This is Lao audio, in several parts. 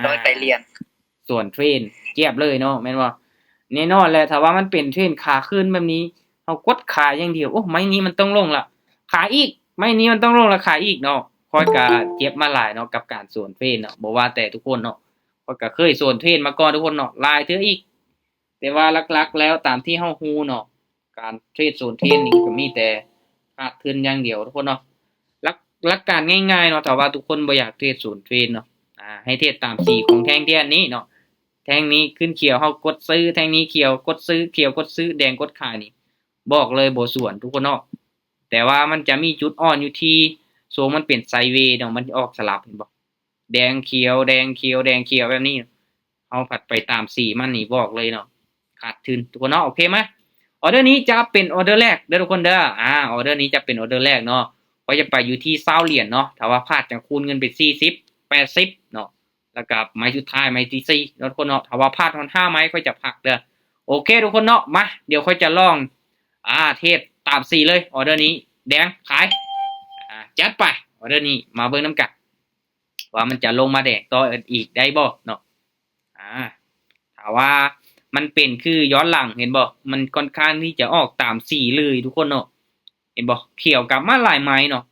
ໂດຍໄປລຽນສວນເທຣນຈຽບເລີຍເນາະ ແມ່ນບໍ່? ແນ່ນອນແຫຼະ ຖ້າວ່າມັນເປັນເທຣນຂາຂຶ້ນແບບນີ້ ເຮົາກົດຂາຍຢ່າງດຽວ ໂອ້ ໄມ້ນີ້ມັນຕ້ອງລົງລະ ຂາຍອີກ ໄມ້ນີ້ມັນຕ້ອງລົງລະ ຂາຍອີກເນາະ. ຂ້ອຍກະເຈັບມາຫຼາຍເນາະ ກັບການສວນເທຣນເນາະ ບໍ່ວ່າແຕ່ທຸກຄົນເນາະ ຂ້ອຍກະເຄີຍສວນເທຣນມາກ່ອນ ທຸກຄົນເນາະ ຫຼາຍເທື່ອອີກ. ແຕ່ວ່າຫຼັກໆແລ້ວຕາມທີ່ເຮົາຮູ້ເນາະ ການເທຣດສວນເທຣນນີ້ກໍມີແຕ່ຂາດທຶນຢ່າງດຽວ ທຸກຄົນເນາະ. ຫຼັກ ຫຼັກການງ່າຍໆເນາະ ຖ້າວ່າທຸກຄົນບໍ່ຢາກເທຣດສວນເທຣນເນາະ ອາ ໃຫ້ເທຣດຕາມສີຂອງແທ່ງທຽນນີ້ເນາະ. ແທ່ງນີ້ຂຶ້ນຂຽວ ເຮົາກົດຊື້ ແທ່ງນີ້ຂຽວ ກົດຊື້ ຂຽວ ກົດຊື້ ແດງ ກົດຂາຍນີ້ ບອກເລີຍບໍ່ສວນ ທຸກຄົນເນາະ. ແຕ່ວ່າມັນຈະມີຈຸດອ່ອນຢູ່ທີ່ໂຊງມັນເປັນໄຊເວເນາະ ມັນອອກສະຫຼັບ ເຫັນບໍ່? ແດງຂຽວ ແດງຂຽວ ແດງຂຽວແບບນີ້ ເຮົາພັດໄປຕາມສີມັນນີ້ ບອກເລີຍເນາະ ຂາດທຶນ ທຸກຄົນເນາະ. ໂອເຄ ມາ ອອເດີນີ້ຈະເປັນອອເດີແລກເດີ ທຸກຄົນເດີ. ອາ ອອເດີນີ້ຈະເປັນອອເດີແລກເນາະ ຂ້ອຍຈະໄປຢູ່ທີ່ຊາວຫຼຽນເນາະ ຖ້າວ່າພາດຈັ່ງຄູນເງິນເປັນສີ່ສິບ ແປດສິບເນາະ ແລ້ວກໍໄມ້ສຸດທ້າຍ ໄມ້ທີສີ່ເນາະ ທຸກຄົນເນາະ. ຖ້າວ່າພາດຮອດຫ້າໄມ້ ຂ້ອຍຈະພັກເດີ. ໂອເຄ ທຸກຄົນເນາະ ມາ ດຽວຂ້ອຍຈະລອງ ອາ ເທຣດຕາມສີເລີຍ ອອເດີນີ້ ແດງຂາຍ ອາ ຈັດໄປ ອອເດີນີ້ ມາເບິ່ງນຳກັນ ວ່າມັນຈະລົງມາແດງຕໍ່ອີກໄດ້ບໍ່ເນາະ. ອາ ຖ້າວ່າມັນເປັນຄືຍ້ອນຫຼັງ ເຫັນບໍ່? ມັນຂ້ອນຂ້າງທີ່ຈະອອກຕາມສີເລີຍ ທຸກຄົນເນາະ ເຫັນບໍ່? ຂຽວກັບມາຫຼາຍໄມ້ເນາະ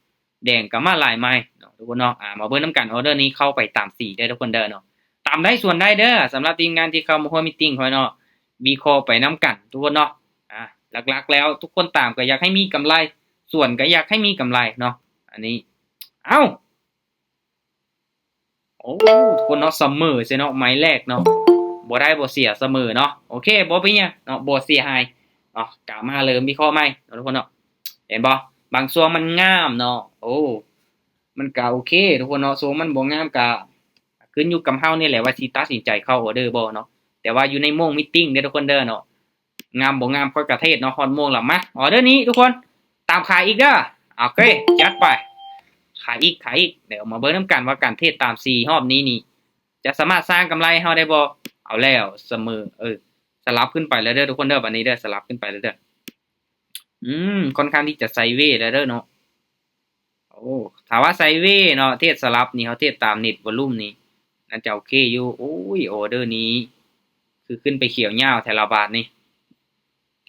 ແດງກໍມາຫຼາຍໄມ້ເນາະ ທຸກຄົນເນາະ. ອາ ມາເບິ່ງນຳກັນ ອອເດີນີ້ເຂົ້າໄປຕາມສີເດີ ທຸກຄົນເດີເນາະ. ຕາມໄດ້ສວນໄດ້ເດີ ສຳລັບທີມງານທີ່ເຂົ້າມາຮ່ວມມີດຕິງຂ້ອຍເນາະ ວິເຄາະໄປນຳກັນ ທຸກຄົນເນາະ. ອາ ຫຼັກໆແລ້ວທຸກຄົນຕາມກໍຢາກໃຫ້ມີກຳໄລ ສວນກໍຢາກໃຫ້ມີກຳໄລເນາະ ອັນນີ້. ເອົ້າ ໂອ້ ທຸກຄົນເນາະ ສະເໝີຊະເນາະ ໄມ້ແລກເນາະ ບໍ່ໄດ້ບໍ່ເສຍ ສະເໝີເນາະ. ໂອເຄ ບໍ່ເປັນຫຍັງເນາະ ບໍ່ເສຍຫາຍເນາະ. ກະມາເລີ່ມວິເຄາະໃໝ່ເນາະ ທຸກຄົນເນາະ. ເຫັນບໍ່? ບາງຊ່ວງມັນງາມເນາະ ໂອ້ ມັນກະໂອເຄ ທຸກຄົນເນາະ. ຊ່ວງມັນບໍ່ງາມກະຂຶ້ນຢູ່ກັບເຮົານີ້ແຫຼະ ວ່າຊິຕັດສິນໃຈເຂົ້າອອເດີບໍ່ເນາະ. ແຕ່ວ່າຢູ່ໃນໂມງມີດຕິງເດີ ທຸກຄົນເດີເນາະ ງາມບໍ່ງາມຂ້ອຍກະເທດເນາະ ຮອດໂມງລະ. ມາ ອອເດີນີ້ທຸກຄົນ ຕາມຂາຍອີກເດີ. ໂອເຄ ຈັດໄປ ຂາຍອີກ ຂາຍອີກ. ດຽວມາເບິ່ງນຳກັນວ່າການເທດຕາມສີຮອບນີ້ນີ້ ຈະສາມາດສ້າງກຳໄລໃຫ້ເຮົາໄດ້ບໍ່? ເອົາແລ້ວ ສະເໝີ ເອີ ສະຫຼັບຂຶ້ນໄປແລ້ວເດີ ທຸກຄົນເດີ ບັດນີ້ເດີ ສະຫຼັບຂຶ້ນໄປແລ້ວເດີ. ອືມ ຂ້ອນຂ້າງທີ່ຈະໄຊເວແລ້ວເດີເນາະ. ໂອ້ ຖ້າວ່າໄຊເວເນາະ ເທດສະຫຼັບນີ້ ເຮົາເທດຕາມເນັດວອລຸມນີ້ ໜ້າຈະໂອເຄຢູ່. ໂອ້ຍ ອອເດີນີ້ຄືຂຶ້ນໄປຂຽວຍາວແທ້ລະບາດນີ້.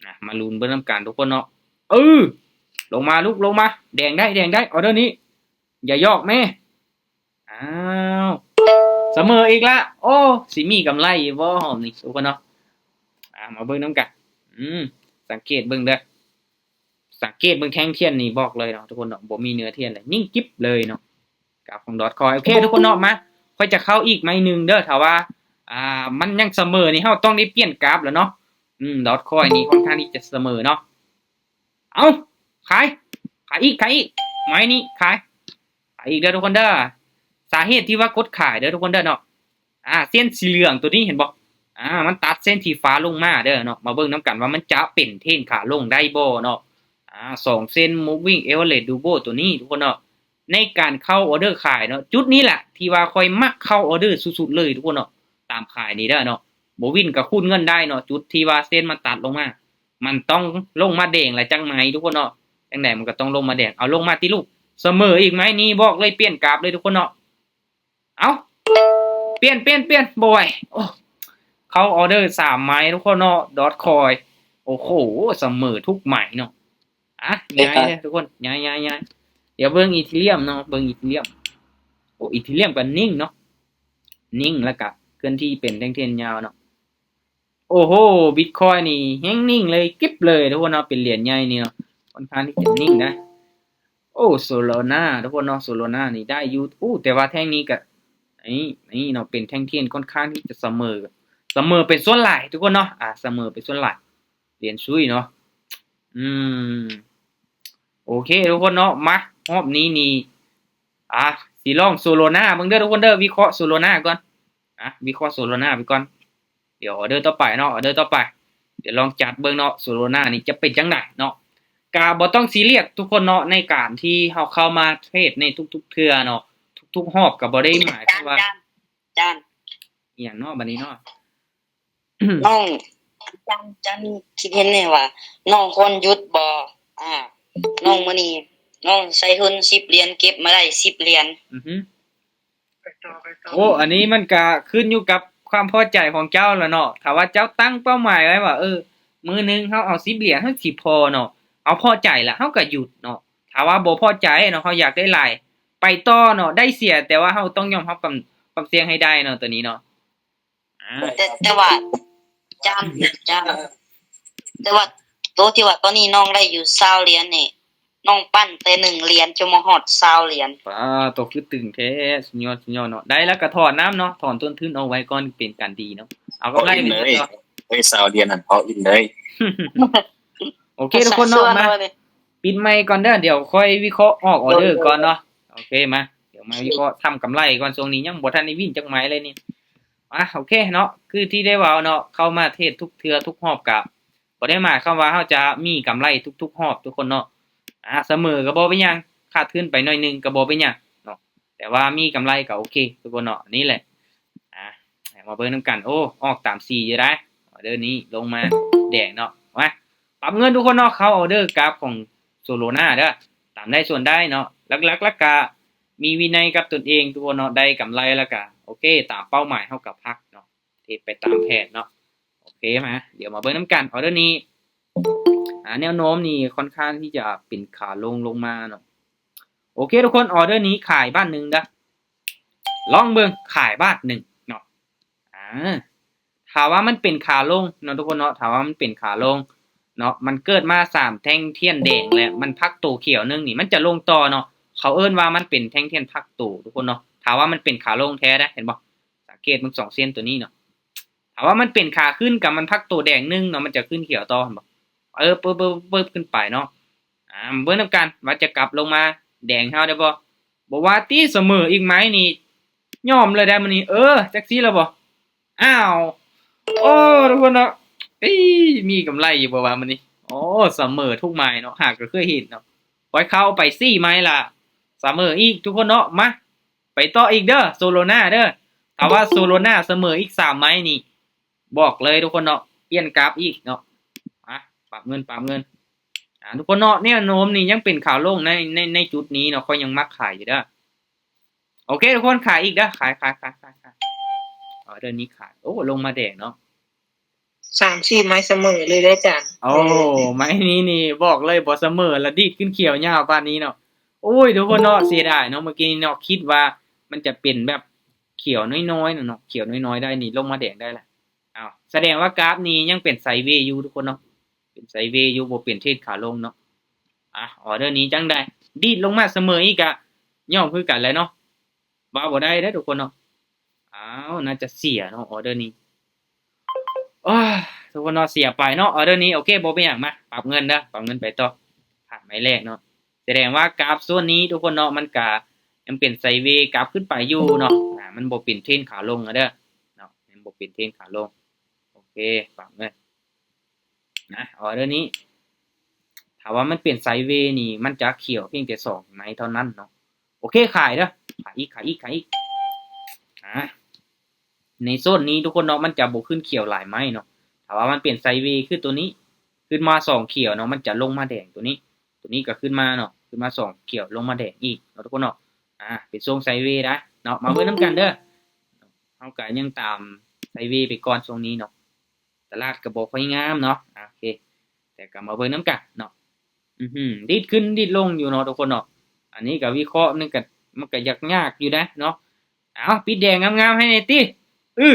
ນະ ມາລຸ້ນເບິ່ງນຳກັນທຸກຄົນເນາະ. ເອີ ລົງມາລູກ ລົງມາ ແດງໄດ້ແດງໄດ້ ອອເດີນີ້ ຢ່າຢອກແມ້. ອ້າວ ສະເໝີອີກລະ. ໂອ້ ຊິມີກຳໄລຢູ່ບໍ່ຮອບນີ້ ທຸກຄົນເນາະ. ອາ ມາເບິ່ງນຳກັນ. ອືມ ສັງເກດເບິ່ງເດີ ສັງເກດເບິ່ງແທ່ງທຽນນີ້ ບອກເລີຍເນາະ ທຸກຄົນເນາະ ບໍ່ມີເນື້ອທຽນເລີຍ ນິ່ງກິບເລີຍເນາະ. ກາບຂອງດອດຄອຍ ໂອເຄ ທຸກຄົນເນາະ. ມາ ຂ້ອຍຈະເຂົ້າອີກໄມ້ໜຶ່ງເດີ ຖ້າວ່າ ອ່າ ມັນຍັງສະເໝີນີ້ ເຮົາຕ້ອງໄດ້ປ່ຽນກາບແລ້ວເນາະ. ອືມ ດອດຄອຍນີ້ຂ້ອນຂ້າງທີ່ຈະສະເໝີເນາະ. ເອົ້າ ຂາຍ ຂາຍອີກ ຂາຍອີກ ໄມ້ນີ້ຂາຍ ຂາຍອີກເດີ ທຸກຄົນເດີ. ສາເຫດທີ່ວ່າກົດຂາຍເດີ ທຸກຄົນເດີເນາະ. ອາ ເສັ້ນສີເຫຼືອງໂຕນີ້ເຫັນບໍ່? ອາ ມັນຕັດເສັ້ນສີຟ້າລົງມາເດີເນາະ. ມາເບິ່ງນຳກັນວ່າມັນຈະເປັນເທຣນຂາລົງໄດ້ບໍ່ເນາະ. ອາ ສອງເສັ້ນ moving average double ໂຕນີ້ ທຸກຄົນເນາະ ໃນການເຂົ້າອອເດີຂາຍເນາະ. ຈຸດນີ້ແຫຼະທີ່ວ່າຂ້ອຍມັກເຂົ້າອອເດີສຸດໆເລີຍ ທຸກຄົນເນາະ. ຕາມຂາຍນີ້ເດີເນາະ ບໍ່ວິນກໍຄູນເງິນໄດ້ເນາະ. ຈຸດທີ່ວ່າເສັ້ນມັນຕັດລົງມາ ມັນຕ້ອງລົງມາແດງລະຈັກໄມ້ ທຸກຄົນເນາະ. ຈັ່ງໃດມັນກໍຕ້ອງລົງມາແດງ. ເອົາ ລົງມາຕິລູກ ສະເໝີອີກໄມ້ນີ້ ບອກເລີຍ ປ່ຽນກາບເລີຍ ທຸກຄົນເນາະ. ເອົ້າ ປ່ຽນ ປ່ຽນ ປ່ຽນ ບໍ່ໄຫວ. ໂອ້ ເຂົ້າອອເດີສາມໄມ້ ທຸກຄົນເນາະ ດອດຄອຍ. ໂອ້ໂຫ ສະເໝີທຸກໄມ້ເນາະ. ອະ ຍ້າຍເດີທຸກຄົນ ຍ້າຍ ຍ້າຍ ຍ້າຍ. ດຽວເບິ່ງອີທີຣຽມເນາະ ເບິ່ງອີທີຣຽມ. ໂອ້ ອີທີຣຽມກໍນິ່ງເນາະ ນິ່ງ ແລ້ວກໍເຄື່ອນທີ່ເປັນແທ່ງທຽນຍາວເນາະ. ໂອ້ໂຫ ບິດຄອຍນີ້ແຮ່ງນິ່ງເລີຍ ກິບເລີຍ ທຸກຄົນເນາະ. ເປັນຫຼຽນໃຫຍ່ນີ້ເນາະ ຂ້ອນຂ້າງທີ່ຈະນິ່ງນະ. ໂອ້ ໂຊໂລນາ ທຸກຄົນເນາະ ໂຊໂລນານີ້ໄດ້ຢູ່. ໂອ້ ແຕ່ວ່າແທ່ງນີ້ກະ ນີ້ ນີ້ເນາະ ເປັນແທ່ງທຽນຂ້ອນຂ້າງທີ່ຈະສະເໝີ ສະເໝີເປັນສ່ວນຫຼາຍ ທຸກຄົນເນາະ. ອາ ສະເໝີເປັນສ່ວນຫຼາຍ ຫຼຽນຊຸຍເນາະ. ອືມ ໂອເຄ ທຸກຄົນເນາະ. ມາ ຮອບນີ້ນີ້ ອາ ຊິລອງໂຊໂລນາເບິ່ງເດີ ທຸກຄົນເດີ. ວິເຄາະໂຊໂລນາກ່ອນ ອາ ວິເຄາະໂຊໂລນາໄປກ່ອນ. ດຽວອອເດີຕໍ່ໄປເນາະ ອອເດີຕໍ່ໄປ ດຽວລອງຈັດເບິ່ງເນາະ ໂຊໂລນານີ້ຈະເປັນຈັ່ງໃດເນາະ. ກະບໍ່ຕ້ອງຊີຣຽສທຸກຄົນເນາະ ໃນການທີ່ເຮົາເຂົ້າມາເທຣດໃນທຸກໆເທື່ອເນາະ ທຸກໆຮອບ ກະບໍ່ໄດ້ໝາຍຄວາມວ່າ ຈານ ຈານ ອີ່ຫຍັງເນາະ ບັດນີ້ເນາະ. ນ້ອງ ຈານ ຈານຄິດເຫັນແດ່ວ່າ ນ້ອງຄວນຢຸດບໍ່? ອາ ນ້ອງ ມື້ນີ້ນ້ອງໃສ່ທຶນສິບຫຼຽນ ເກັບມາໄດ້ສິບຫຼຽນ. ອືຮຶ. ໂອ້ ອັນນີ້ມັນກະຂຶ້ນຢູ່ກັບຄວາມພໍໃຈຂອງເຈົ້າລະເນາະ. ຖ້າວ່າເຈົ້າຕັ້ງເປົ້າໝາຍໄວ້ວ່າ ເອີ ມື້ໜຶ່ງເຮົາເອົາສິບຫຼຽນ ເຮົາຊິພໍເນາະ, ເຮົາພໍໃຈລະ ເຮົາກະຢຸດເນາະ. ຖ້າວ່າບໍ່ພໍໃຈເນາະ ເຮົາຢາກໄດ້ຫຼາຍ ໄປຕໍ່ເນາະ, ໄດ້ເສຍ ແຕ່ວ່າເຮົາຕ້ອງຍອມຮັບຄວາມ ຄວາມສ່ຽງໃຫ້ໄດ້ເນາະ ໂຕນີ້ເນາະ. ອາ ແຕ່ ແຕ່ວ່າ ຈານ ຈານ ແຕ່ວ່າໂຕທີ່ວ່າຕອນນີ້ນ້ອງໄດ້ຢູ່ຊາວຫຼຽນນີ້ ນ້ອງປັ່ນແຕ່ໜຶ່ງຫຼຽນຈົນມາຮອດຊາວຫຼຽນ. ປາ ໂຕຄືຕຶງແທ້ ສຸດຍອດ ສຸດຍອດເນາະ. ໄດ້ແລ້ວກະຖອນນຳເນາະ, ຖອນຕົ້ນທຶນອອກໄວ້ກ່ອນ ເປັນການດີເນາະ. ເອົາກຳໄລໄປເລີຍ ເອີ ຊາວຫຼຽນຫັ້ນພໍອີກເລີຍ. ໂອເຄທຸກຄົນເນາະ ມາ ປິດໄມກ່ອນເດີ ດຽວຄ່ອຍວິເຄາະອອກອໍເດີກ່ອນເນາະ. ໂອເຄ ມາ ດຽວມາວິເຄາະທຳກຳໄລກ່ອນ, ຊ່ວງນີ້ຍັງບໍ່ທັນໄດ້ວິນຈັກໄມເລີຍນີ້. ອາ ໂອເຄເນາະ ຄືທີ່ໄດ້ເວົ້າເນາະ ເຂົ້າມາເທຣດທຸກເທື່ອທຸກຮອບກະບໍ່ໄດ້ໝາຍຄວາມວ່າເຮົາຈະມີກຳໄລທຸກໆຮອບທຸກຄົນເນາະ. ອາ ສະເໝີກະບໍ່ເປັນຫຍັງ, ຂາດທຶນໄປໜ້ອຍໜຶ່ງກະບໍ່ເປັນຫຍັງເນາະ, ແຕ່ວ່າມີກຳໄລກະໂອເຄທຸກຄົນເນາະ. ນີ້ແຫຼະ ອາ ມາເບິ່ງນຳກັນ. ໂອ້ ອອກຕາມສີຢູ່ໄດ໋ ອໍເດີນີ້ລົງມາແດງເນາະ. ມາປັບເງິນທຸກຄົນເນາະ, ເຂົ້າອໍເດີກາບຂອງໂຊໂລນາເດີ ຕາມໄດ້ສ່ວນໄດ້ເນາະ. ຫຼັກໆ ແລ້ວກະມີວິໄນກັບຕົນເອງທຸກຄົນເນາະ, ໄດ້ກຳໄລແລ້ວກະໂອເຄ ຕາມເປົ້າໝາຍເຮົາກະພັກເນາະ. ເຮັດໄປຕາມແຜນເນາະ. ໂອເຄ ມາ ດຽວມາເບິ່ງນຳກັນ. ອໍເດີນີ້ ອາ ແນວໂນ້ມນີ້ຄ່ອນຂ້າງທີ່ຈະເປັນຂາລົງລົງມາເນາະ. ໂອເຄທຸກຄົນ ອໍເດີນີ້ຂາຍບາດໜຶ່ງເດີ, ລອງເບິ່ງ ຂາຍບາດໜຶ່ງເນາະ. ອາ ຖ້າວ່າມັນເປັນຂາລົງເນາະທຸກຄົນເນາະ, ຖ້າວ່າມັນເປັນຂາລົງເນາະ, ມັນເກີດມາສາມແທ່ງທຽນແດງ ແລະ ມັນພັກໂຕຂຽວໜຶ່ງນີ້ ມັນຈະລົງຕໍ່ເນາະ. ເຂົາເອີ້ນວ່າມັນເປັນແທ່ງທຽນພັກໂຕທຸກຄົນເນາະ. ຖ້າວ່າມັນເປັນຂາລົງແທ້ເດ້ ເຫັນບໍ່? ສັງເກດເບິ່ງສອງເສັ້ນໂຕນີ້ເນາະ. ຖ້າວ່າມັນເປັນຂາຂຶ້ນກະມັນພັກໂຕແດງໜຶ່ງເນາະ, ມັນຈະຂຶ້ນຂຽວຕໍ່ ເຫັນບໍ່? ເອີ ປຶບໆໆ ຂຶ້ນໄປເນາະ. ອາ ເບິ່ງນຳກັນວ່າຈະກັບລົງມາແດງເຮົາໄດ້ບໍ່? ບໍ່ວ່າຕິ ສະເໝີອີກໄມ້ນີ້ ຍອມເລີຍໄດ໋ມື້ນີ້. ເອີ ຈັກຊີ້ລະບໍ່? ອ້າວ ໂອ້ ທຸກຄົນເນາະ ເອີ ມີກຳໄລຢູ່ບໍ່ວະມື້ນີ້? ໂອ້ ສະເໝີທຸກໄມ້ເນາະ, ຫາກະເຄີຍເຫັນເນາະ. ຂ້ອຍເຂົ້າໄປສີ່ໄມ້ລະ ສະເໝີອີກທຸກຄົນເນາະ. ມາ ໄປຕໍ່ອີກເດີ ໂຊໂລນາເດີ. ຖ້າວ່າໂຊໂລນາສະເໝີອີກສາມໄມ້ນີ້ ບອກເລີຍທຸກຄົນເນາະ ປ່ຽນກາບອີກເນາະ. ມາ ປັບເງິນ ປັບເງິນ ອາ ທຸກຄົນເນາະ. ແນວໂນ້ມນີ້ຍັງເປັນຂາລົງໃນ ໃນ ໃນຈຸດນີ້ເນາະ, ຂ້ອຍຍັງມັກຂາຍຢູ່ເດີ. ໂອເຄທຸກຄົນ ຂາຍອີກເດີ ຂາຍ ຂາຍ ຂາຍ ຂາຍ ອໍເດີນີ້ຂາຍ. ໂອ້ ລົງມາແດງເນາະ. ສາມສີ່ໄມ້ສະເໝີເລີຍເດີອາຈານ. ໂອ້ ເອີ ໄມ້ນີ້ນີ້ບອກເລີຍບໍ່ສະເໝີລະ ດີດຂຶ້ນຂຽວຍາວປານນີ້ເນາະ. ໂອ້ຍ ທຸກຄົນເນາະ ເສຍດາຍເນາະ ເມື່ອກີ້ນີ້ເນາະ ຄິດວ່າມັນຈະເປັນແບບຂຽວນ້ອຍໆເນາະ, ຂຽວນ້ອຍໆໄດ້ນີ້ ລົງມາແດງໄດ້ລະ. ອ້າວ ສະແດງວ່າກາບນີ້ຍັງເປັນໄຊເວຢູ່ທຸກຄົນເນາະ, ເປັນໄຊເວຢູ່ ບໍ່ເປັນເທຣນຂາລົງເນາະ. ອາ ອໍເດີນີ້ຈັ່ງໃດ ດີດລົງມາສະເໝີອີກກະຍອມຄືກັນແຫຼະເນາະ. ເວົ້າບໍ່ໄດ້ເດ້ທຸກຄົນເນາະ. ອ້າວ ໜ້າຈະເສຍເນາະ ອໍເດີນີ້. ໂອ້ຍ ທຸກຄົນເນາະ ເສຍໄປເນາະ ອໍເດີນີ້. ໂອເຄ ບໍ່ເປັນຫຍັງ ມາປັບເງິນເດີ ປັບເງິນໄປຕໍ່. ຜ່ານໄມ້ແລກເນາະ. ສະແດງວ່າກາບສ່ວນນີ້ທຸກຄົນເນາະ ມັນກະຍັງເປັນໄຊເວ ກາບຂຶ້ນໄປຢູ່ເນາະ. ອາ ມັນບໍ່ເປັນເທຣນຂາລົງເດີເນາະ, ມັນບໍ່ເປັນເທຣນຂາລົງ. ໂອເຄ ປັບເງິນ. ນະ ອໍເດີນີ້ ຖ້າວ່າມັນເປັນໄຊເວນີ້ ມັນຈະຂຽວພຽງແຕ່ສອງໄມ້ເທົ່ານັ້ນເນາະ. ໂອເຄ ຂາຍເດີ ຂາຍອີກ ຂາຍອີກ ຂາຍອີກ. ອາ ໃນໂຊນນີ້ທຸກຄົນເນາະ ມັນຈະບໍ່ຂຶ້ນຂຽວຫຼາຍໄມ້ເນາະ. ຖ້າວ່າມັນເປັນໄຊເວຄືໂຕນີ້ ຂຶ້ນມາສອງຂຽວເນາະ ມັນຈະລົງມາແດງໂຕນີ້, ໂຕນີ້ກະຂຶ້ນມາເນາະ ຂຶ້ນມາສອງຂຽວລົງມາແດງອີກເນາະທຸກຄົນເນາະ. ອາ ເປັນຊົງໄຊເວໄດ໋ເນາະ. ມາເບິ່ງນຳກັນເດີ ເຮົາກະຍັງຕາມໄຊເວໄປກ່ອນຊ່ວງນີ້ເນາະ. ຕະຫຼາດກະບໍ່ຄ່ອຍງາມເນາະ. ອາ ໂອເຄ ແຕ່ກະມາເບິ່ງນຳກັນເນາະ. ອືຫື ດີດຂຶ້ນດີດລົງຢູ່ເນາະທຸກຄົນເນາະ. ອັນນີ້ກະວິເຄາະມັນກະ ມັນກະຍາກໆຢູ່ນະເນາະ. ເອົາ ປິດແດງງາມໆໃຫ້ແດ່ຕິ. ອື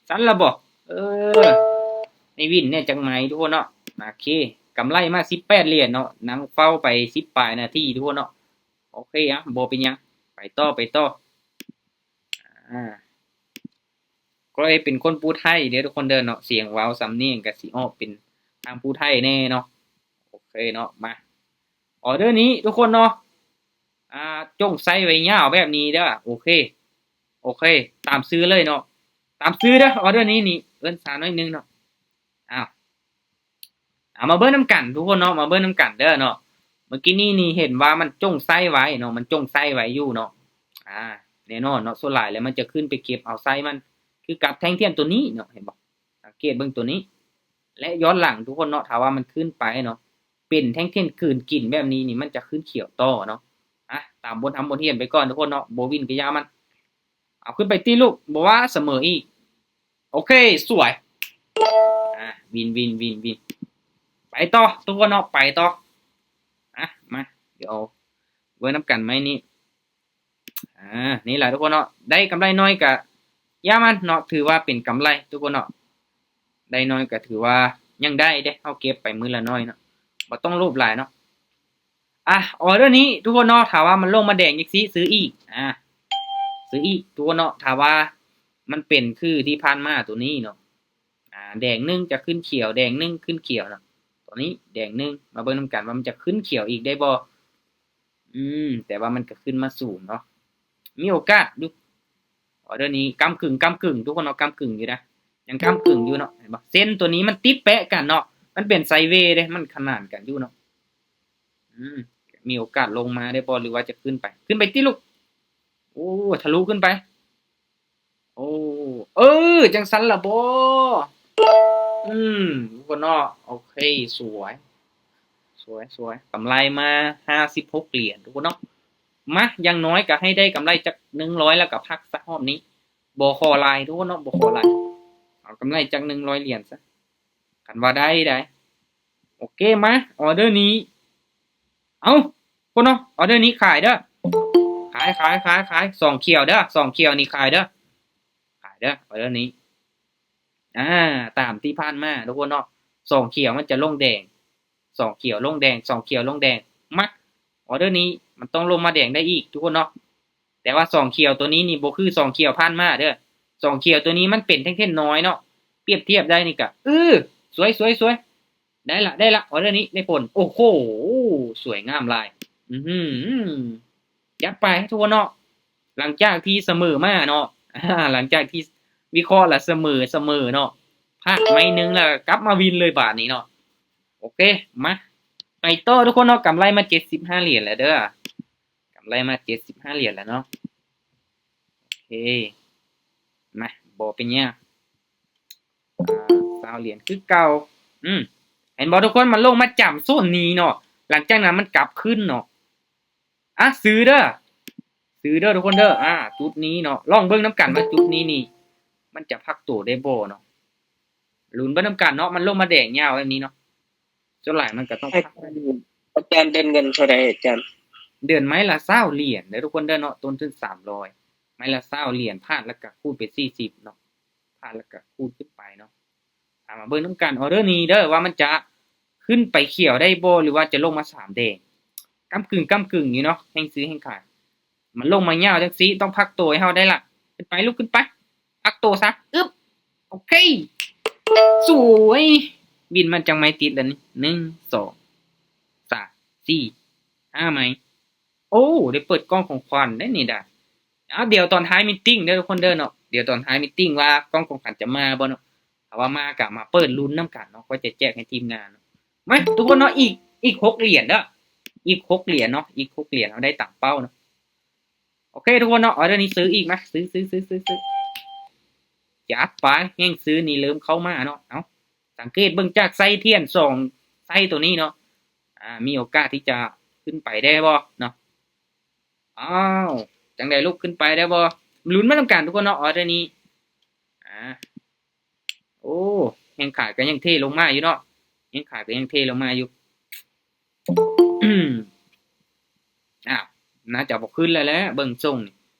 ສັ່ນລະບໍ່? ເອີ ໃຫ້ວິນແດ່ຈັກໄມ້ທຸກຄົນເນາະ. ໂອເຄ ກຳໄລມາສິບແປດຫຼຽນເນາະ, ນັ່ງເຝົ້າໄປສິບປາຍນາທີທຸກຄົນເນາະ. ໂອເຄ ອະ ບໍ່ເປັນຫຍັງ ໄປຕໍ່ ໄປຕໍ່. ອາ ຂ້ອຍເປັນຄົນພູໄທເດີທຸກຄົນເດີເນາະ, ສຽງເວົ້າສຳນຽງກະຊິອອກເປັນທາງພູໄທແດ່ເນາະ. ໂອເຄເນາະ ມາ ອໍເດີນີ້ທຸກຄົນເນາະ. ອາ ຈົ່ງໃສ່ໄວ້ຍາວແບບນີ້ເດີ. ໂອເຄ ໂອເຄ ຕາມຊື່ເລີຍເນາະ ຕາມຊື່ເດີ. ອໍເດີນີ້ນີ້ເອີ້ນຊ້າໜ້ອຍໜຶ່ງເນາະ. ອ້າວ ເອົາ ມາເບິ່ງນຳກັນທຸກຄົນເນາະ ມາເບິ່ງນຳກັນເດີເນາະ. ເມື່ອກີ້ນີ້ນີ້ເຫັນວ່າມັນຈົ່ງໃສ່ໄວ້ເນາະ ມັນຈົ່ງໃສ່ໄວ້ຢູ່ເນາະ. ອາ ແນ່ນອນເນາະ ສ່ວນຫຼາຍແລ້ວມັນຈະຂຶ້ນໄປເກັບເອົາໄຊມັນ ຄືກັບແທ່ງທຽນໂຕນີ້ເນາະ ເຫັນບໍ່? ສັງເກດເບິ່ງໂຕນີ້ ແລະ ຍ້ອນຫຼັງທຸກຄົນເນາະ ຖ້າວ່າມັນຂຶ້ນໄປເນາະ ເປັນແທ່ງທຽນກືນກິນແບບນີ້ນີ້ ມັນຈະຂຶ້ນຂຽວຕໍ່ເນາະ. ອາ ຕາມບົດທຳບົດຮຽນໄປກ່ອນທຸກຄົນເນາະ ບໍ່ວິນກະຢ່າມັນ. ເອົາ ຂຶ້ນໄປຕິລູກ ບໍ່ວ່າສະເໝີອີກ. ໂອເຄ ສວຍ ອາ ວິນ ວິນ ວິນ ວິນ ໄປຕໍ່ທຸກຄົນເນາະ ໄປຕໍ່. ອາ ມາ ດຽວເບິ່ງນຳກັນໄມ້ນີ້. ອາ ນີ້ລະທຸກຄົນເນາະ ໄດ້ກຳໄລໜ້ອຍກະຢ່າມັນເນາະ ຖືວ່າເປັນກຳໄລທຸກຄົນເນາະ ໄດ້ໜ້ອຍກະຖືວ່າຍັງໄດ້ເດ້ ເຮົາເກັບໄປມື້ລະໜ້ອຍເນາະ ບໍ່ຕ້ອງໂລບຫຼາຍເນາະ. ອາ ອໍເດີນີ້ທຸກຄົນເນາະ ຖ້າວ່າມັນລົງມາແດງຈັ່ງຊີ້ ຊື້ອີກ ອາ ຊື້ອີກທຸກຄົນເນາະ ຖ້າວ່າມັນເປັນຄືທີ່ຜ່ານມາໂຕນີ້ເນາະ ອາ ແດງໜຶ່ງຈະຂຶ້ນຂຽວ ແດງໜຶ່ງຂຶ້ນຂຽວເນາະ ໂຕນີ້ແດງໜຶ່ງ ມາເບິ່ງນຳກັນວ່າມັນຈະຂຶ້ນຂຽວອີກໄດ້ບໍ່. ອືມ ແຕ່ວ່າມັນກໍຂຶ້ນມາສູງເນາະ ມີໂອກາດຢູ່. ອໍເດີນີ້ກ້ຳກຶ່ງ ກ້ຳກຶ່ງ ທຸກຄົນເນາະ ກ້ຳກຶ່ງຢູ່ນະ ຍັງກ້ຳກຶ່ງຢູ່ເນາະ ເຫັນບໍ່ ເສັ້ນໂຕນີ້ມັນຕິດແປະກັນເນາະ ມັນເປັນໄຊເວເດ້ ມັນຂະໜານກັນຢູ່ເນາະ. ອືມ ມີໂອກາດລົງມາໄດ້ບໍ່ ຫຼືວ່າຈະຂຶ້ນໄປ ຂຶ້ນໄປຕິລູກ. ໂອ້ ທະລຸຂຶ້ນໄປ. ໂອ້ ເອີ ຈັ່ງຊັ້ນລະບໍ. ອືມ ທຸກຄົນເນາະ ໂອເຄ ສວຍ ສວຍ ສວຍ ກຳໄລມາຫ້າສິບຫົກຫຼຽນທຸກຄົນເນາະ. ມາ ຢ່າງໜ້ອຍກໍໃຫ້ໄດ້ກຳໄລຈັກໜຶ່ງຮ້ອຍ ແລ້ວກໍພັກຊະຮອບນີ້ ບໍ່ຂໍຫຼາຍທຸກຄົນເນາະ ບໍ່ຂໍຫຼາຍ ເອົາກຳໄລຈັກໜຶ່ງຮ້ອຍຫຼຽນຊະ ຄັນວ່າໄດ້ໄດ໋. ໂອເຄ ມາ ອໍເດີນີ້ ເອົ້າ ຄົນເນາະ ອໍເດີນີ້ຂາຍເດີ ຂາຍ ຂາຍ ຂາຍ ຂາຍ ສອງຂຽວເດີ ສອງຂຽວນີ້ຂາຍເດີ ຂາຍເດີ ອໍເດີນີ້. ອາ ຕາມທີ່ຜ່ານມາທຸກຄົນເນາະ ສອງຂຽວມັນຈະລົງແດງ ສອງຂຽວລົງແດງ ສອງຂຽວລົງແດງ. ມາ ອໍເດີນີ້ມັນຕ້ອງລົງມາແດງໄດ້ອີກທຸກຄົນເນາະ ແຕ່ວ່າສອງຂຽວໂຕນີ້ນີ້ບໍ່ຄືສອງຂຽວຜ່ານມາເດີ ສອງຂຽວໂຕນີ້ມັນເປັນແທ່ງເທນນ້ອຍເນາະ ປຽບທຽບໄດ້ນີ້ກະ ເອີ ສວຍ ສວຍ ສວຍ ໄດ້ລະ ໄດ້ລະ ອໍເດີນີ້ໄດ້ຜົນ. ໂອ້ໂຫ ສວຍງາມຫຼາຍ ອືຫື ຈັດໄປທຸກຄົນເນາະ. ຫຼັງຈາກທີ່ສະເໝີມາເນາະ ອາ ຫຼັງຈາກທີ່ວິເຄາະລະສະເໝີ ສະເໝີເນາະ ພາດໄມ້ໜຶ່ງລະກັບມາວິນເລີຍບາດນີ້ເນາະ. ໂອເຄ ມາ ໄປຕໍ່ທຸກຄົນເນາະ ກຳໄລມາເຈັດສິບຫ້າຫຼຽນແລ້ວເດີ ກຳໄລມາເຈັດສິບຫ້າຫຼຽນແລ້ວເນາະ. ໂອເຄ ມາ ບໍ່ເປັນຫຍັງ ອາ ຊາວຫຼຽນຄືເກົ່າ. ອືມ ເຫັນບໍ່ທຸກຄົນ ມັນລົງມາຈຳໂຊນນີ້ເນາະ ຫຼັງຈາກນັ້ນມັນກັບຂຶ້ນເນາະ. ອາ ຊື້ເດີ ຊື້ເດີທຸກຄົນເດີ. ອາ ຈຸດນີ້ເນາະ ລອງເບິ່ງນຳກັນວ່າຈຸດນີ້ນີ້ ມັນຈະພັກໂຕໄດ້ບໍ່ເນາະ ລຸ້ນເບິ່ງນຳກັນເນາະ. ມັນລົງມາແດງຍາວແບບນີ້ເນາະ ສ່ວນຫຼາຍມັນກໍຕ້ອງ ອາຈານ ອາຈານ ເດີນເງິນເທົ່າໃດອາຈານ? ເດືອນໄມ້ລະຊາວຫຼຽນເດີທຸກຄົນເດີເນາະ ຕົ້ນທຶນສາມຮ້ອຍ ໄມ້ລະຊາວຫຼຽນ ພາດແລ້ວກະຄູນເປັນສີ່ສິບເນາະ ພາດແລ້ວກະຄູນຂຶ້ນໄປເນາະ. ເອົາ ມາເບິ່ງນຳກັນ ອໍເດີນີ້ເດີ ວ່າມັນຈະຂຶ້ນໄປຂຽວໄດ້ບໍ່ ຫຼືວ່າຈະລົງມາສາມແດງ. ກ້ຳກຶ່ງ ກ້ຳກຶ່ງຢູ່ເນາະ ແຮ່ງຊື້ແຮ່ງຂາຍ. ມັນລົງມາຍາວຈັ່ງຊີ້ ຕ້ອງພັກໂຕໃຫ້ເຮົາໄດ້ລະ. ຂຶ້ນໄປລູກ ຂຶ້ນໄປ ພັກໂຕຊະ. ອຶບ ໂອເຄ ສວຍ ວິນມາຈັກໄມ້ຕິດແລ້ວນີ້ ໜຶ່ງ ສອງ ສາມ ສີ່ ຫ້າໄມ້. ໂອ້ ໄດ້ເປີດກ່ອງຂອງຂວັນໄດ້ນີ້ດາ. ອາ ດຽວຕອນທ້າຍມີດຕິງເດີທຸກຄົນເດີເນາະ ດຽວຕອນທ້າຍມີດຕິງວ່າກ່ອງຂອງຂວັນຈະມາບໍ່ເນາະ. ຖ້າວ່າມາກໍມາເປີດລຸ້ນນຳກັນເນາະ ຂ້ອຍຈະແຈກໃຫ້ທີມງານເນາະ. ມາທຸກຄົນເນາະ ອີກ ອີກຫົກຫຼຽນເດີ ອີກຫົກຫຼຽນເນາະ ອີກຫົກຫຼຽນ ເຮົາໄດ້ຕາມເປົ້າເນາະ. ໂອເຄທຸກຄົນເນາະ ອໍເດີນີ້ຊື້ອີກ ມາ ຊື້ ຊື້ ຊື້ ຊື້ ຈັດໄປ ແຮ່ງຊື້ນີ້ເລີ່ມເຂົ້າມາເນາະ. ເອົ້າ ສັງເກດເບິ່ງຈາກໄສ້ທຽນສອງໄສ້ໂຕນີ້ເນາະ ອາ ມີໂອກາດທີ່ຈະຂຶ້ນໄປໄດ້ບໍ່ເນາະ. ອ້າວ ຈັ່ງໃດລູກ ຂຶ້ນໄປໄດ້ບໍ່? ລຸ້ນມານຳກັນທຸກຄົນເນາະ ອໍເດີນີ້. ອາ ໂອ້ ແຮ່ງຂາຍກໍຍັງເທລົງມາຢູ່ເນາະ ແຮ່ງຂາຍກໍຍັງເທລົງມາຢູ່. ອ້າວ ໜ້າຈະບໍ່ຂຶ້ນແລ້ວແຫຼະ ເບິ່ງຊົງນີ້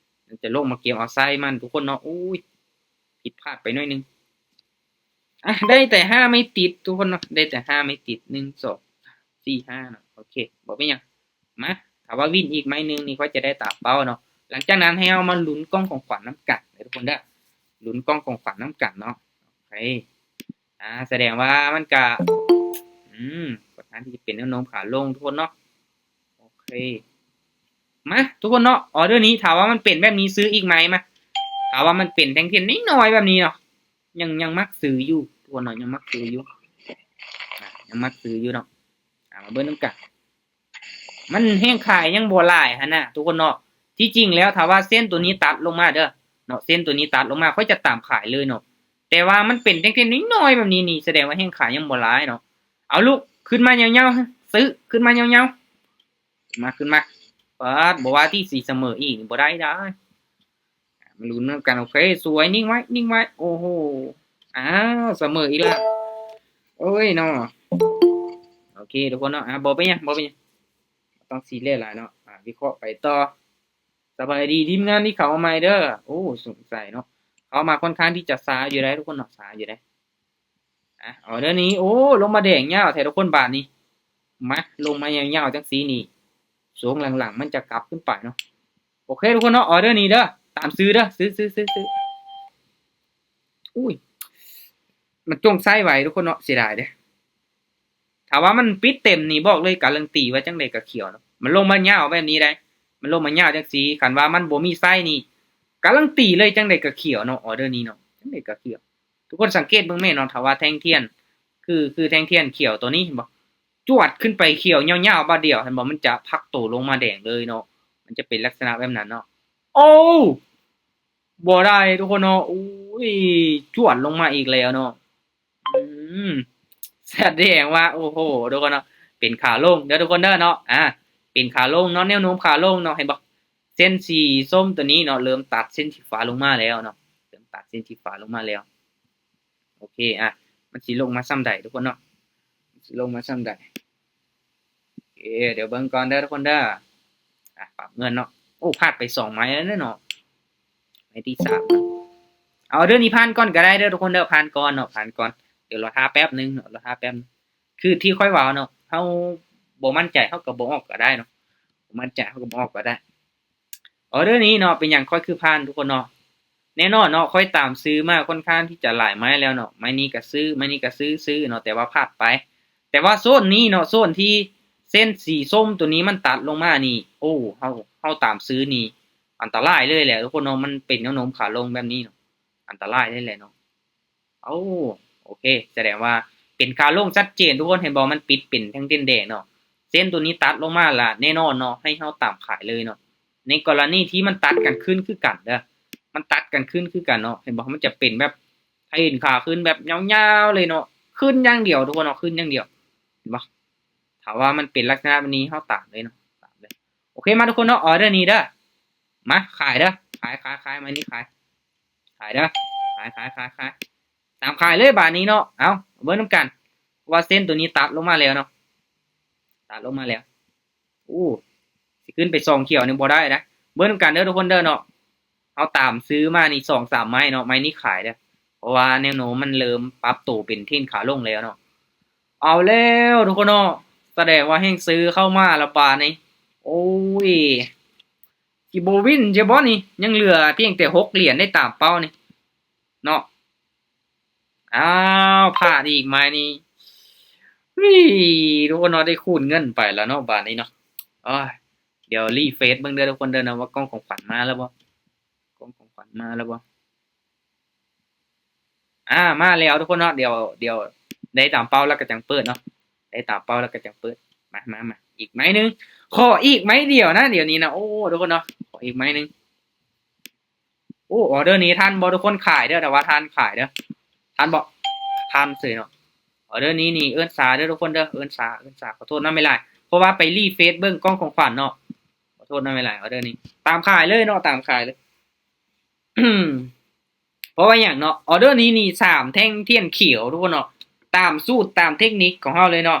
ໜ້າຈະລົງມາເກັບເອົາໄສ້ມັນທຸກຄົນເນາະ. ໂອ້ຍ ຜິດພາດໄປໜ້ອຍໜຶ່ງ. ອາ ໄດ້ແຕ່ຫ້າໄມ້ຕິດທຸກຄົນເນາະ ໄດ້ແຕ່ຫ້າໄມ້ຕິດ ໜຶ່ງ ສອງ ສາມ ສີ່ ຫ້າເນາະ. ໂອເຄ ບໍ່ເປັນຫຍັງ. ມາ ຖ້າວ່າວິນອີກໄມ້ໜຶ່ງນີ້ ຂ້ອຍຈະໄດ້ຕາມເປົ້າເນາະ. ຫຼັງຈາກນັ້ນໃຫ້ເຮົາມາລຸ້ນກ່ອງຂອງຂວັນນຳກັນເດີທຸກຄົນເດີ ລຸ້ນກ່ອງຂອງຂວັນນຳກັນເນາະ. ໂອເຄ ອາ ສະແດງວ່າມັນກະ ອືມ ຂ້ອນຂ້າງທີ່ຈະເປັນແນວໂນ້ມຂາລົງທຸກຄົນເນາະ. ໂອເຄ ມາທຸກຄົນເນາະ ອໍເດີນີ້ ຖ້າວ່າມັນເປັນແບບນີ້ ຊື້ອີກໄມ້ ມາ ຖ້າວ່າມັນເປັນແທ່ງທຽນນ້ອຍໆແບບນີ້ເນາະ ຍັງ ຍັງມັກຊື້ຢູ່ທຸກຄົນເນາະ ຍັງມັກຊື້ຢູ່ ອາ ຍັງມັກຊື້ຢູ່ເນາະ. ອາ ມາເບິ່ງນຳກັນ ມັນແຮ່ງຂາຍຍັງບໍ່ຫຼາຍຫັ້ນນະທຸກຄົນເນາະ. ທີ່ຈິງແລ້ວຖ້າວ່າເສັ້ນໂຕນີ້ຕັດລົງມາເດີເນາະ ເສັ້ນໂຕນີ້ຕັດລົງມາ ຂ້ອຍຈະຕາມຂາຍເລີຍເນາະ. ແຕ່ວ່າມັນເປັນແທ່ງທຽນນ້ອຍໆແບບນີ້ນີ້ ສະແດງວ່າແຮ່ງຂາຍຍັງບໍ່ຫຼາຍເນາະ. ເອົາລູກ ຂຶ້ນມາຍາວໆ ຊື້ ຂຶ້ນມາຍາວໆ ມາ ຂຶ້ນມາ. ປາດ ບໍ່ວ່າທີ່ຊິສະເໝີອີກ ບໍ່ໄດ້ດາ. ມາລຸ້ນນຳກັນ. ໂອເຄ ສວຍ ນິ່ງໄວ້ ນິ່ງໄວ້. ໂອ້ໂຫ ອ້າວ ສະເໝີອີກແລ້ວ. ໂອ້ຍເນາະ. ໂອເຄທຸກຄົນເນາະ. ອ່າ ບໍ່ເປັນຫຍັງ ບໍ່ເປັນຫຍັງ ບໍ່ຕ້ອງຊີຣຽສຫຼາຍເນາະ. ອ່າ ວິເຄາະໄປຕໍ່. ສະບາຍດີທີມງານທີ່ເຂົ້າມາໃໝ່ເດີ. ໂອ້ ສົງໄສເນາະ ເຂົ້າມາຄ່ອນຂ້າງທີ່ຈະຊ້າຢູ່ໃດ໋ທຸກຄົນເນາະ ຊ້າຢູ່ໃດ໋. ອ່ະ ອໍເດີນີ້ ໂອ້ ລົງມາແດງຍາວແທ້ທຸກຄົນ. ບາດນີ້ ມາ ລົງມາຍາວໆ ຈັ່ງຊີ້ນີ້ ຊ່ວງຫຼັງໆ ມັນຈະກັບຂຶ້ນໄປເນາະ. ໂອເຄທຸກຄົນເນາະ ອໍເດີນີ້ເດີ ຕາມຊື້ເດີ ຊື້ ຊື້ ຊື້ ຊື້. ອຸ້ຍ ມັນຈົ່ງໃຊ້ໄວທຸກຄົນເນາະ ເສຍດາຍເດ້. ຖ້າວ່າມັນປິດເຕັມນີ້ ບອກເລີຍ ກາລັນຕີວ່າຈັ່ງໃດກະຂຽວເນາະ. ມັນລົງມາຍາວແບບນີ້ໄດ໋ ມັນລົງມາຍາວຈັ່ງຊີ້ ຄັນວ່າມັນບໍ່ມີໃຊ້ນີ້ ກາລັນຕີເລີຍ ຈັ່ງໃດກະຂຽວເນາະ ອໍເດີນີ້ເນາະ ຈັ່ງໃດກະຂຽວ. ທຸກຄົນສັງເກດເບິ່ງແມ່ນເນາະ ຖ້າວ່າແທ່ງທຽນ ຄື ຄືແທ່ງທຽນຂຽວໂຕນີ້ ເຫັນບໍ່ ຈວດຂຶ້ນໄປຂຽວຍາວໆບາດດຽວ ເຫັນບໍ່ ມັນຈະພັກໂຕລົງມາແດງເລີຍເນາະ ມັນຈະເປັນລັກສະນະແບບນັ້ນເນາະ. ໂອ້ ບໍ່ໄດ້ທຸກຄົນເນາະ ອຸ້ຍ ຈວດລົງມາອີກແລ້ວເນາະ. ອືມ ສະແດງວ່າ ໂອ້ໂຫ ທຸກຄົນເນາະ ເປັນຂາລົງເດີທຸກຄົນເດີເນາະ. ອ່າ ເປັນຂາລົງເນາະ ແນວໂນ້ມຂາລົງເນາະ ເຫັນບໍ່ ເສັ້ນສີສົ້ມໂຕນີ້ເນາະ ເລີ່ມຕັດເສັ້ນສີຟ້າລົງມາແລ້ວເນາະ ເລີ່ມຕັດເສັ້ນສີຟ້າລົງມາແລ້ວ. ໂອເຄ ອ່ະ ມັນຊິລົງມາຊ່ຳໃດທຸກຄົນເນາະ ມັນຊິລົງມາຊ່ຳໃດ. ໂອເຄ ດຽວເບິ່ງກ່ອນເດີທຸກຄົນເດີ. ອ່ະ ປັບເງິນເນາະ ໂອ້ ພາດໄປສອງໄມ້ແລ້ວເນາະ ໄມ້ທີສາມ. ເອົາເດີນີ້ຜ່ານກ່ອນກະໄດ້ເດີທຸກຄົນເດີ ຜ່ານກ່ອນເນາະ ຜ່ານກ່ອນ. ດຽວລໍຖ້າແປັບໜຶ່ງເນາະ ລໍຖ້າແປັບໜຶ່ງ. ຄືທີ່ຂ້ອຍເວົ້າເນາະ ເຮົາບໍ່ໝັ້ນໃຈ ເຮົາກະບໍ່ອອກກະໄດ້ເນາະ ບໍ່ໝັ້ນໃຈ ເຮົາກະບໍ່ອອກກະໄດ້. ອໍເດີນີ້ເນາະ ເປັນຫຍັງຂ້ອຍຄືຜ່ານທຸກຄົນເນາະ. ແນ່ນອນເນາະ ຂ້ອຍຕາມຊື້ມາຄ່ອນຂ້າງທີ່ຈະຫຼາຍໄມ້ແລ້ວເນາະ ໄມ້ນີ້ກະຊື້ ໄມ້ນີ້ກະຊື້ ຊື້ເນາະ ແຕ່ວ່າພາດໄປ. ແຕ່ວ່າໂຊນນີ້ເນາະ ໂຊນທີ່ເສັ້ນສີສົ້ມໂຕນີ້ມັນຕັດລົງມານີ້ ໂອ້ ເຮົາ ເຮົາຕາມຊື້ນີ້ ອັນຕະລາຍເລີຍແຫຼະທຸກຄົນເນາະ ມັນເປັນແນວໂນ້ມຂາລົງແບບນີ້ເນາະ ອັນຕະລາຍເລີຍແຫຼະເນາະ. ໂອ້ ໂອເຄ ສະແດງວ່າເປັນຂາລົງຊັດເຈນທຸກຄົນ ເຫັນບໍ່ ມັນປິດເປັນແທ່ງເສັ້ນແດງເນາະ. ເສັ້ນໂຕນີ້ຕັດລົງມາລະ ແນ່ນອນເນາະ ໃຫ້ເຮົາຕາມຂາຍເລີຍເນາະ. ໃນກໍລະນີທີ່ມັນຕັດກັນຂຶ້ນຄືກັນເດີ ມັນຕັດກັນຂຶ້ນຄືກັນເນາະ ເຫັນບໍ່ ມັນຈະເປັນແບບ ໃຫ້ເຫັນຂາຂຶ້ນແບບຍາວໆເລີຍເນາະ ຂຶ້ນຢ່າງດຽວທຸກຄົນເນາະ ຂຶ້ນຢ່າງດຽວ ເຫັນບໍ່. ຖ້າວ່າມັນເປັນລັກສະນະແບບນີ້ ເຮົາຕາມເລີຍເນາະ ຕາມເລີຍ. ໂອເຄ ມາທຸກຄົນເນາະ ອໍເດີນີ້ເດີ ມາຂາຍເດີ ຂາຍ ຂາຍ ຂາຍ ມານີ້ຂາຍ ຂາຍເດີ ຂາຍ ຂາຍ ຂາຍ ຂາຍ ຕາມຂາຍເລີຍບາດນີ້ເນາະ. ເອົາ ເບິ່ງນຳກັນ ເພາະວ່າເສັ້ນໂຕນີ້ຕັດລົງມາແລ້ວເນາະ ຕັດລົງມາແລ້ວ. ໂອ້ ຊິຂຶ້ນໄປຊ່ອງຂຽວນີ້ບໍ່ໄດ້ນະ. ເບິ່ງນຳກັນເດີທຸກຄົນເດີເນາະ ເຮົາຕາມຊື້ມານີ້ສອງສາມໄມ້ເນາະ ໄມ້ນີ້ຂາຍເດີ ເພາະວ່າແນວໂນ້ມມັນເລີ່ມປັບໂຕເປັນເທຣນຂາລົງແລ້ວເນາະ. ເອົາແລ້ວທຸກຄົນເນາະ ສະແດງວ່າແຮງຊື້ເຂົ້າມາລະບາດນີ້. ໂອ້ຍ ຊິບໍ່ວິນຢູ່ບໍ່ນີ້ ຍັງເຫຼືອພຽງແຕ່ຫົກຫຼຽນໄດ້ຕາມເປົ້ານີ້ເນາະ. ອ້າວ ພາດອີກໄມ້ນີ້ ວິ ທຸກຄົນເນາະ ໄດ້ຄູນເງິນໄປແລ້ວເນາະບາດນີ້ເນາະ. ໂອ້ຍ ດຽວຣີເຟຣຊເບິ່ງເດີທຸກຄົນເດີເນາະ ວ່າກ່ອງຂອງຂວັນມາແລ້ວບໍ່ ກ່ອງຂອງຂວັນມາແລ້ວບໍ່. ອ່າ ມາແລ້ວທຸກຄົນເນາະ ດຽວ ດຽວໄດ້ຕາມເປົ້າແລ້ວກະຈັ່ງເປີດເນາະ ໄດ້ຕາມເປົ້າແລ້ວກະຈັ່ງເປີດ. ມາ ມາ ມາ ອີກໄມ້ໜຶ່ງ ຂໍອີກໄມ້ດຽວນະ ດຽວນີ້ນະ. ໂອ້ ທຸກຄົນເນາະ ຂໍອີກໄມ້ໜຶ່ງ. ໂອ້ ອໍເດີນີ້ທັນບໍ່ທຸກຄົນ ຂາຍເດີ ຖ້າວ່າທັນຂາຍເດີ ທັນບໍ່ ທັນເສີຍເນາະ. ອໍເດີນີ້ນີ້ເອີ້ນຊ້າເດີທຸກຄົນເດີ ເອີ້ນຊ້າ ເອີ້ນຊ້າ ຂໍໂທດນຳຫຼາຍໆ ເພາະວ່າໄປຣີເຟຣຊເບິ່ງກ່ອງຂອງຂວັນເນາະ ຂໍໂທດນຳຫຼາຍໆ. ອໍເດີນີ້ຕາມຂາຍເລີຍເນາະ ຕາມຂາຍເລີຍ. ເພາະວ່າຫຍັງເນາະ ອໍເດີນີ້ນີ້ສາມແທ່ງທຽນຂຽວທຸກຄົນເນາະ ຕາມສູດຕາມເທັກນິກຂອງເຮົາເລີຍເນາະ.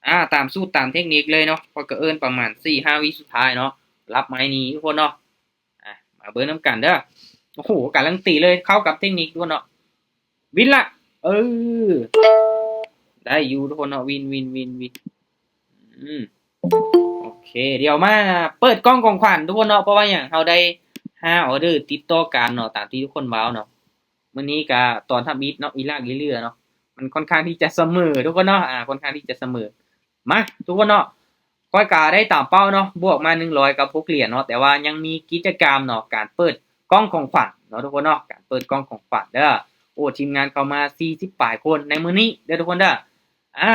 ອ່າ ຕາມສູດຕາມເທັກນິກເລີຍເນາະ ຂ້ອຍກະເອີ້ນປະມານສີ່ຫ້າວິສຸດທ້າຍເນາະ ລັບໄມ້ນີ້ທຸກຄົນເນາະ. ອ່ະ ມາເບິ່ງນຳກັນເດີ. ໂອ້ໂຫ ກາລັນຕີເລີຍ ເຂົ້າກັບເທັກນິກດ້ວຍເນາະ. ວິນລະ ເອີ ໄດ້ຢູ່ທຸກຄົນເນາະ ວິນ ວິນ ວິນ ວິນ. ອືມ ໂອເຄ ດຽວມາເປີດກ່ອງຂອງຂວັນທຸກຄົນເນາະ. ເພາະວ່າຫຍັງ ເຮົາໄດ້ຫ້າອໍເດີຕິດຕໍ່ກັນເນາະ ຕາມທີ່ທຸກຄົນເວົ້າເນາະ. ມື້ນີ້ກະຕອນທຳອິດເນາະ ອີລາກອີເຫຼືອເນາະ ມັນຄ່ອນຂ້າງທີ່ຈະສະເໝີທຸກຄົນເນາະ ອ່າ ຄ່ອນຂ້າງທີ່ຈະສະເໝີ. ມາ ທຸກຄົນເນາະ ຂ້ອຍກະໄດ້ຕາມເປົ້າເນາະ ບວກມາໜຶ່ງຮ້ອຍກັບຫົກຫຼຽນເນາະ. ແຕ່ວ່າຍັງມີກິດຈະກຳເນາະ ການເປີດກ່ອງຂອງຂວັນເນາະທຸກຄົນເນາະ ການເປີດກ່ອງຂອງຂວັນເດີ. ໂອ້ ທີມງານເຂົ້າມາສີ່ສິບປາຍຄົນໃນມື້ນີ້ເດີທຸກຄົນເດີ. ອ່າ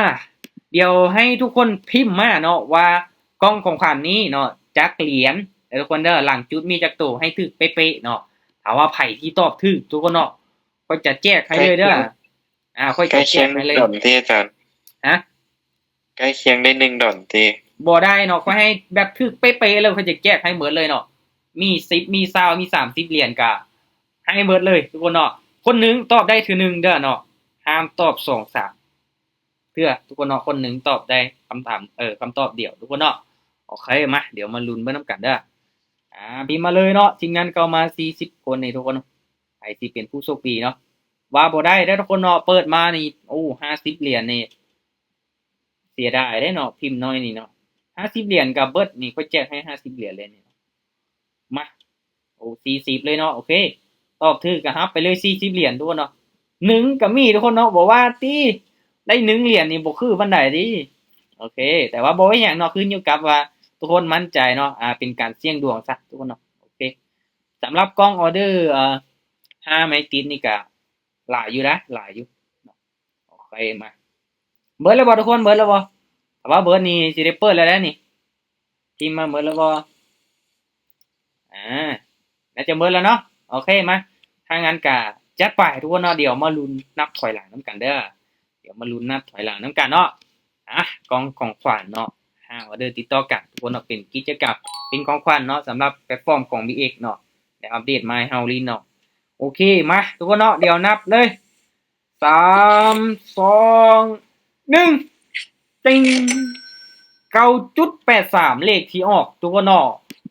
ດຽວໃຫ້ທຸກຄົນພິມມາເນາະວ່າກ່ອງຂອງຂວັນນີ້ເນາະ ຈັກຫຼຽນເດີທຸກຄົນເດີ ຫຼັງຈຸດມີຈັກໂຕ ໃຫ້ຖືກເປະໆເນາະ. ຖ້າວ່າໃຜທີ່ຕອບຖືກທຸກຄົນເນາະ ຂ້ອຍຈະແຈກໃຫ້ເລີຍເດີ. ອ່າ ຂ້ອຍຈະແຈກໃຫ້ເລີຍ ໃກ້ຄຽງໄດ້ໜຶ່ງດອນເດ້ ຮະ ໃກ້ຄຽງໄດ້ໜຶ່ງດອນເດ້. ບໍ່ໄດ້ເນາະ ຂ້ອຍໃຫ້ແບບຖືກເປະໆເລີຍ ຂ້ອຍຈະແຈກໃຫ້ໝົດເລີຍເນາະ. ມີສິບ ມີຊາວ ມີສາມສິບຫຼຽນກະ ໃຫ້ເບິດເລີຍທຸກຄົນເນາະ. ຄົນໜຶ່ງຕອບໄດ້ເທື່ອໜຶ່ງເດີເນາະ, ຫ້າມຕອບສອງສາມເທື່ອທຸກຄົນເນາະ. ຄົນໜຶ່ງຕອບໄດ້ຄຳຖາມ ເອີ ຄຳຕອບດຽວທຸກຄົນເນາະ. ໂອເຄ ມາ ດຽວມາລຸ້ນເບິ່ງນຳກັນເດີ. ອາ ພິມມາເລີຍເນາະ, ທີມງານເຂົ້າມາສີ່ສິບຄົນນີ້ທຸກຄົນ, ໃຜຊິເປັນຜູ້ໂຊກດີເນາະ. ວ່າບໍ່ໄດ້ເດີທຸກຄົນເນາະ, ເປີດມານີ້ ໂອ້ ຫ້າສິບຫຼຽນນີ້ ເສຍດາຍເດ້ເນາະ, ພິມໜ້ອຍນີ້ເນາະ. ຫ້າສິບຫຼຽນກໍເບິດນີ້, ຂ້ອຍແຈກໃຫ້ຫ້າສິບຫຼຽນເລີຍນີ້. ມາ ໂອ້ ສີ່ສິບເລີຍເນາະ. ໂອເຄ ຕອບຖືກກໍຮັບໄປເລີຍສີ່ສິບຫຼຽນທຸກຄົນເນາະ. ໜຶ່ງກໍມີທຸກຄົນເນາະ, ບໍ່ວ່າຕິ ໄດ້ໜຶ່ງຫຼຽນນີ້ບໍ່ຄືປານໃດຕິ. ໂອເຄ ແຕ່ວ່າບໍ່ເປັນຫຍັງເນາະ, ຂຶ້ນຢູ່ກັບວ່າທຸກຄົນໝັ້ນໃຈເນາະ, ອາ ເປັນການສ່ຽງດວງຊະທຸກຄົນເນາະ. ໂອເຄ ສຳລັບກ່ອງອອເດີ ອາ ຫ້າໄມ້ຕິດນີ້ກໍຫຼາຍຢູ່ນະ, ຫຼາຍຢູ່. ໂອເຄ ມາ ເບິດແລ້ວບໍ່ທຸກຄົນ? ເບິດແລ້ວບໍ່? ຖ້າວ່າເບິດນີ້ຊິໄດ້ເປີດແລ້ວເດ້ນີ້. ພິມມາເບິດແລ້ວບໍ່? ອາ ໜ້າຈະເບິດແລ້ວເນາະ. ໂອເຄ ມາ ຖ້າຊັ້ນກະຈັດໄປທຸກຄົນເນາະ. ດຽວມາລຸ້ນນັບຖອຍຫຼັງນຳກັນເດີ, ດຽວມາລຸ້ນນັບຖອຍຫຼັງນຳກັນເນາະ. ອາ ກ່ອງຂອງຂວັນເນາະ, ຫ້າອອເດີຕິດຕໍ່ກັນທຸກຄົນເນາະ, ເປັນກິດຈະກຳ ເປັນຂອງຂວັນເນາະ ສຳລັບແພລດຟອມຂອງ ບີເອັກ ເນາະ, ໄດ້ອັບເດດໃໝ່ໃຫ້ເຮົາຫຼິ້ນເນາະ. ໂອເຄ ມາ ທຸກຄົນເນາະ, ດຽວນັບເລີຍ ສາມ ສອງ ໜຶ່ງ ຕິງ ເກົ້າຈຸດແປດສາມ ເລກທີ່ອອກທຸກຄົນເນາະ,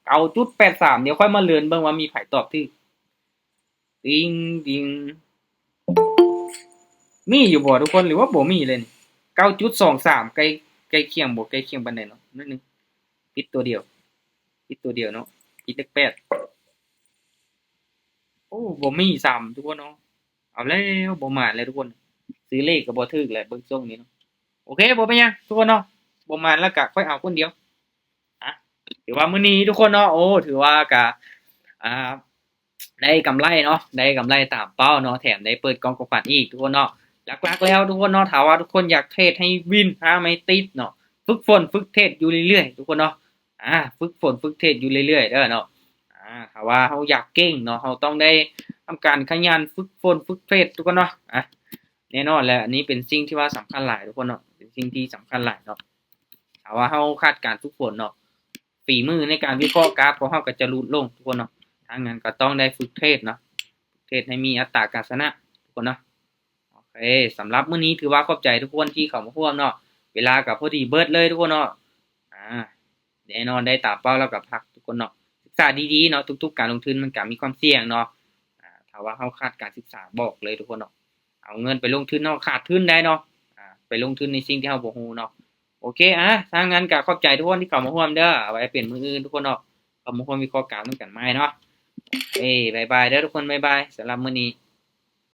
ເກົ້າຈຸດແປດສາມ. ດຽວຂ້ອຍມາເລີນເບິ່ງວ່າມີໃຜຕອບຖືກ. ຕິງ ຕິງ ມີຢູ່ບໍ່ທຸກຄົນ ຫຼືວ່າບໍ່ມີເລີຍນີ້? ເກົ້າຈຸດສອງສາມ ໃກ້ ໃກ້ຄຽງບໍ່? ໃກ້ຄຽງປານໃດເນາະ? ໜ້ອຍໜຶ່ງ ຜິດຕົວດຽວ ຜິດຕົວດຽວເນາະ, ຜິດເລກແປດ. ໂອ້ ບໍ່ມີຊ້ຳທຸກຄົນເນາະ. ເອົາແລ້ວ ບໍ່ໝານແລ້ວທຸກຄົນ, ຊື້ເລກກໍບໍ່ຖືກແລ້ວເບິ່ງຊົງນີ້ເນາະ. ໂອເຄ ບໍ່ເປັນຫຍັງທຸກຄົນເນາະ, ບໍ່ໝານແລ້ວກໍຄ່ອຍເອົາຄົນດຽວ. ອະ ຖືວ່າມື້ນີ້ທຸກຄົນເນາະ, ໂອ້ ຖືວ່າກະ ອ່າ ໄດ້ກຳໄລເນາະ, ໄດ້ກຳໄລຕາມເປົ້າເນາະ, ແຖມໄດ້ເປີດກ່ອງຂອງຂວັນອີກທຸກຄົນເນາະ. ຫຼັກໆແລ້ວທຸກຄົນເນາະ, ຖ້າວ່າທຸກຄົນຢາກເທຣດໃຫ້ວິນ ຫາໄມ້ຕິດເນາະ, ຝຶກຝົນ ຝຶກເທຣດຢູ່ເລື້ອຍໆທຸກຄົນເນາະ. ອາ ຝຶກຝົນ ຝຶກເທຣດຢູ່ເລື້ອຍໆເດີເນາະ. ອາ ຖ້າວ່າເຮົາຢາກເກັ່ງເນາະ, ເຮົາຕ້ອງໄດ້ທຳການຂະຫຍັນຝຶກຝົນ ຝຶກເທຣດທຸກຄົນເນາະ. ອາ ແນ່ນອນແຫຼະ, ອັນນີ້ເປັນສິ່ງທີ່ວ່າສຳຄັນຫຼາຍທຸກຄົນເນາະ, ເປັນສິ່ງທີ່ສຳຄັນຫຼາຍເນາະ. ຖ້າວ່າເຮົາຂາດການຝຶກຝົນເນາະ, ຝີມືໃນການວິເຄາະກາຟຂອງເຮົາກໍຈະຫຼຸດລົງທຸກຄົນເນາະ. ທາງນັ້ນກໍຕ້ອງໄດ້ຝຶກເທຣດເນາະ, ຝຶກເທຣດໃຫ້ມີອັດຕາການຊະນະທຸກຄົນເນາະ. ໂອເຄ ສຳລັບມື້ນີ້ຖືວ່າຂອບໃຈທຸກຄົນທີ່ເຂົ້າມາຮ່ວມເນາະ, ເວລາກໍພໍດີເບິດເລີຍທຸກຄົນເນາະ. ອາ ແນ່ນອນໄດ້ຕາມເປົ້າແລ້ວກໍພັກທຸກຄົນເນາະ. ສຶກສາດີໆເນາະ, ທຸກໆການລົງທຶນມັນກໍມີຄວາມສ່ຽງເນາະ. ອາ ຖ້າວ່າເຮົາຂາດການສຶກສາ ບອກເລີຍທຸກຄົນເນາະ, ເອົາເງິນໄປລົງທຶນເນາະ ຂາດທຶນໄດ້ເນາະ. ອາ ໄປລົງທຶນໃນສິ່ງທີ່ເຮົາບໍ່ຮູ້ເນາະ. ໂອເຄ ອາ ຖ້າຊັ້ນກໍຂອບໃຈທຸກຄົນທີ່ເຂົ້າມາຮ່ວມເດີ, ເອົາໄວ້ເປັນມື້ອື່ນທຸກຄົນເນາະ, ເຂົ້າມາຮ່ວມວິເຄາະກາຟນຳກັນໃໝ່ເນາະ. ເອີ ບາຍບາຍເດີທຸກຄົນ, ບາຍບາຍ ສຳລັບມື້ນີ້.